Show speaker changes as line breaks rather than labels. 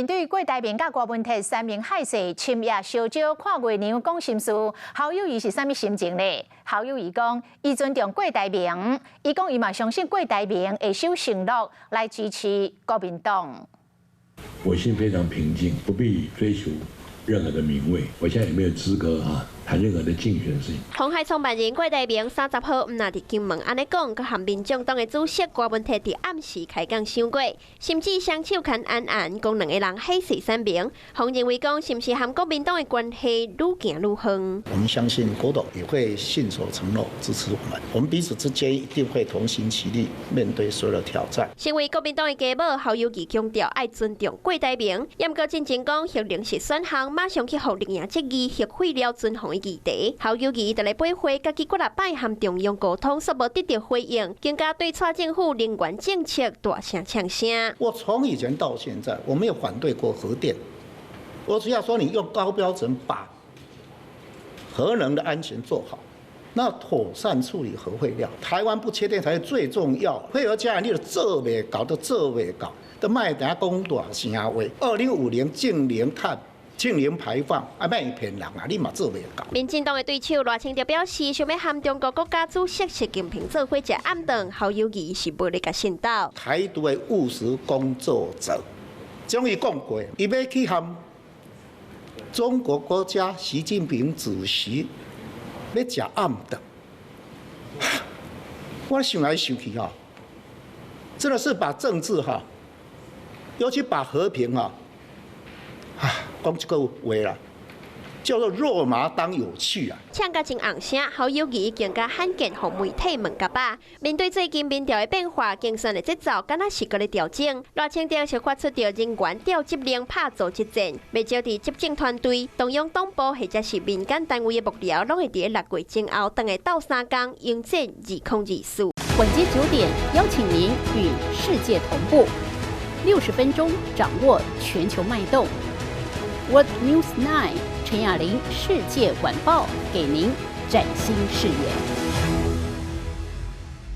面對郭台銘佮柯文哲山盟海誓，深夜相招看月娘講心事，侯友宜是啥物心情呢？侯友宜講，伊尊重郭台銘，伊講伊嘛相信郭台銘會守承諾來支持國民黨。
我心非常平靜，不必追求任何的名位，我現在也沒有資格啊談任何的競選事情。
鴻海創辦人郭台銘30號毋但佇金門按呢講，閣和民眾黨的主席柯文哲佇暗時開講傷過，甚至雙手牽安安講兩个人海誓山盟。予人認為講是毋是和國民黨的關係愈行愈遠？
我們相信郭董也會信守承諾支持我們，我們彼此之間一定會同心齊力面對所有的挑戰。
身為國民黨的家母，侯友宜強調愛尊重郭台銘，毋過進前講核能是選項，馬上去予綠營質疑核廢料存放的議題。侯友宜佇咧八會，家己幾若擺和中央溝通，煞無得著回應，更加對蔡政府能源政策大聲嗆聲。
我從以前到現在，我沒有反對過核電，我只要說你用高標準把核能的安全做好，那妥善處理核廢料，台灣不缺電才是最重要。配合家人，你都做袂到，都做袂到，都莫佇遐講大聲話。2050淨零碳，淨零排放，啊，莫騙人啊！你嘛做袂到。
民進黨的對手賴清德表示，想欲和中國國家主席習近平做伙食暗頓，侯友宜是無咧共信到。
台獨的務實工作者，終於講過，伊欲去和中國國家習近平主席欲食暗頓。我想來想去哈，真的是把政治哈，尤其把和平哈，啊，講這個話啦，叫做肉麻當有趣啊！
嗆甲真紅聲，侯友宜更加罕見予媒體問甲飽。面對最近民調的變化，競選的節奏敢若是閣咧調整。賴清德是發出著人員調職令拍組織戰，袂少佇執政團隊、中央黨部或者是民間單位的幕僚，攏會佇6月前後轉來鬥相共迎戰2024。
晚間9點，邀請您與世界同步，60分鐘掌握全球脈動。World News 9 陳雅玲世界晚報，給您嶄新視野。